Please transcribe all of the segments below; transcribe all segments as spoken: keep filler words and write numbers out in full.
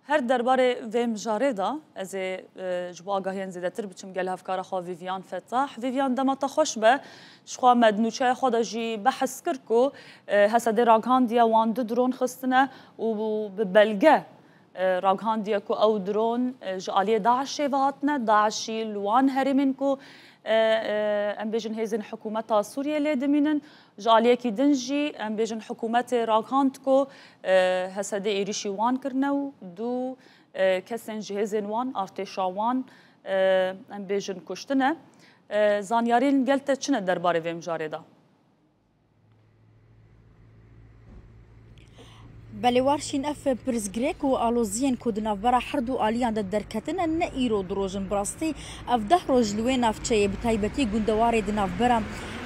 Her derbarê vê mijarê de ez ê, e, ji bo agahiyên zêdetir biçim gel hevkara xwe Vivian Fetah. Vivian, dema te xweş be. Ji xwe me di nûçeya xwe de jî behs kir ku, e, H S D ragihandiye wan du dron xistine û bi belge, e, ragihandiye ku ew dron, e, ji aliyê DAIŞê ve hatine. DAIŞî li wan herêmên ku, e, e, em bêjin hêzên hikûmeta Sûriyê lê dimînin, ji aliyekî din jî, em bêjin, hikûmetê ragihand ku, e, H S D êrîşî wan kirine û du, e, kesên ji hêzên wan, artêşa wan, e, em bêjin, kuştine. E, zanyariyên gel te çi ne derbarê vê mijarê de? Belê Warşîn, ev pirsgirêk û aloziyên ku di navbera her du aliyan de derketine, ne îro du roj in. Bi rastî ev deh roj li wê navçeyê, bi taybetî gundewarê di navbera,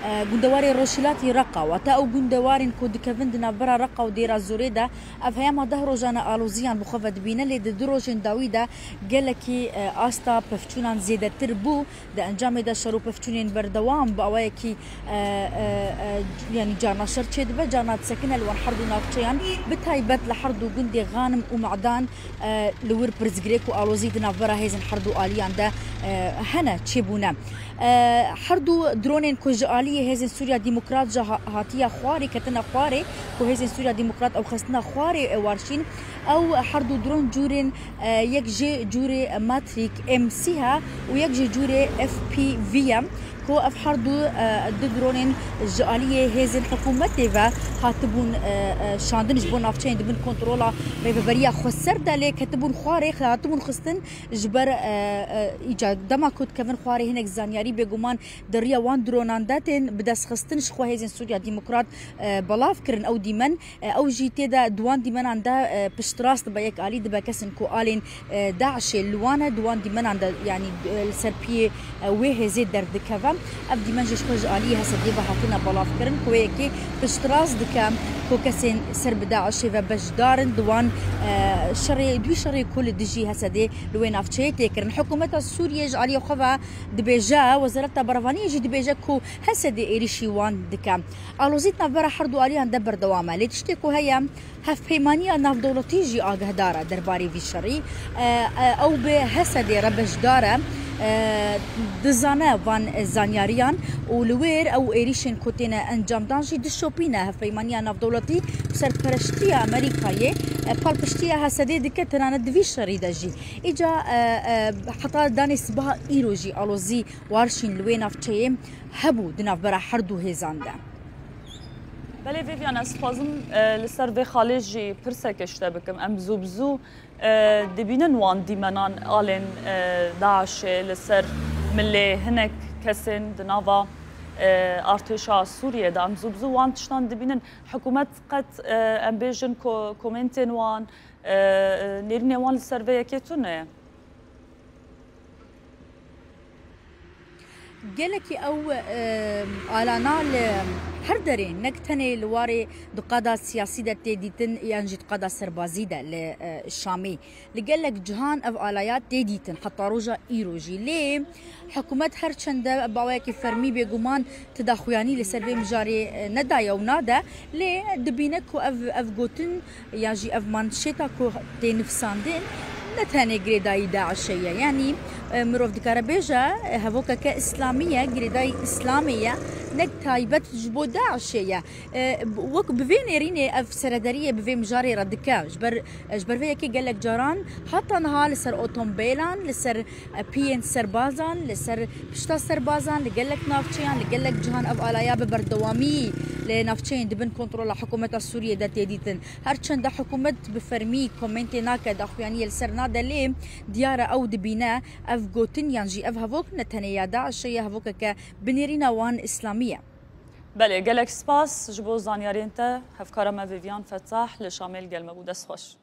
e, gundewarê rojhilatî Reqa, wate ew gundewarên ku dikevin di navbera Reqa û Dêra Zorê de, ev heyama deh rojan e aloziyan bi xwe ve dibîne, lê di du rojên dawî de gelekî, e, asta pevçûnan zêdetir bû. Di encamê de şer û pevçûnên berdewam bi awayekî, e, e, e, yanî carna şer çêdibe, carna disekine li wan her du navçeyan, bi taybet li her du gundê Xanim û Me'dan, e, li wir pirsgirêk û alozî di navbera hêzên her du aliyan de, e, hene, çêbûne. E, her du dronên ku ji aliyê Hêzên Sûriya Demokrat ji ha-, hatiye xwarê, ketine xwarê, ku Hêzên Sûriya Demokrat ew xistine xwarê, e, Warşîn, ew her du dron cûrên, e, yek jê cûrê Mavic M sî ye û yek jê cûrê F P V ye, ku ev her du, e, du dronên ji aliyê hêzên hikûmetê ve hatibûn, e, e, şandin, ji bo navçeyên di bin kontrola Rêveberiya Xweser de, lê ketibûn xwarê, hatibûn xistin ji ber, e, e, îca dema ku dikevin xwarê hinek zanyarî bêguman di riya wan dronan de tên bidestxistin, ji xwe Hêzên Sûriya Demokrat, e, belav kirin ew dîmen. E, ew jî tê de di wan dîmenan de, e, piştrast dibe, yek alî dibe kesên ku alên, e, DAIŞê li wan e, di wan dîmenan de, yanî, e, li ser piyê, e, wê hêzê derdikeve. Ev dîmen jî ji xwe ji aliyê H S D'ê ve hatine belavkirin, ku wê yekê piştrast dike ku kesên ser bi DAIŞê ve beşdar in di wan, e, şerê, di wî şerê ku li dijî H S D'ê li wê navçeyê tê kirin. Hikûmeta Sûriyê ji aliyê xwe ve dibêje, Wezareta Berevaniyê jî dibêje ku H S D êrîşî wan dike. Alozî di navbera her du aliyan de berdewam e. Lê tiştê ku heye, Hevpeymaniya Navdewletî jî agahdar e derbarê vî şerî. E, e, ew bi H S D'ê re beşdar e. E, dizane van zanyariyan û li wir ew êrîşên ku têne encamdan jî dişopîne. Hevpeymaniya Navdewletî bi serpereştiya Amerîkayê, e, palpiştiya H S D'ê dike, tenane di vî şerî de jî. Îca, e, e, heta danê sibaha îro jî alozî Warşîn li wê navçeyê hebû di navbera her du hêzan de. Belê Vivian, ez dixwazim, e, li ser vê xalê jî pirseke ji te bikim. Em zû bi zû, e, dibînin wan dîmenan alên, e, DAIŞê li ser milê hinek kesên di nava, e, artêşa Sûriyê de. Em zû bi zû wan tiştan dibînin. Hikûmet qet, e, em bêjin ku komentên wan, e, e, nêrînê wan li ser vê yekê tune ye. Gelekî ew, e, alana li her derê, nek tenê li warê di qada siyasî de tê dîtin yan jî di qada serbazî de li, e, Şamê. Li gelek cihan ev alaya tê dîtin heta roja îro jî. Lê hikûmet her çende bi awayekî fermî bêguman ti daxuyanî li ser vê mijarê, e, nedaye û nade. Lê dibîne ku ev, ev gotin Yan jî ev manşêta ku tê nivîsandin ne tenê girêdayî DAIŞê ye. Yanî, e, mirov dikare bêje, e, hevokeke îslamî ye, girêdayî îslamê ye, ne taybet ji bo DAIŞê ye. E, wek bi vê nêrînê ev serederiyê bi vê mijarê re dike. Ji ber, e, ji ber vê yekê gelek caran heta niha li ser otomobîlan, li ser e, piyên serbazan, li ser pişta serbazan, li gelek navçeyan, li gelek cihan ev alaya bi berdewamî li navçeyên di bin kontrola hikûmeta Sûriyê de tê dîtin. Her çende hikûmet bi fermî komentê nake, daxuyaniyê li ser nade, lê diyar e ew dibîne ev gotin yan jî ev hevok ne tenê ya DAIŞê ye, hevokeke bi nêrîna wan îslamî ye. Belê, gelek spas ji bo zanyariyên te. Hevkara me Vivian Fetah li Şamê li gel me bû. Dest xweş.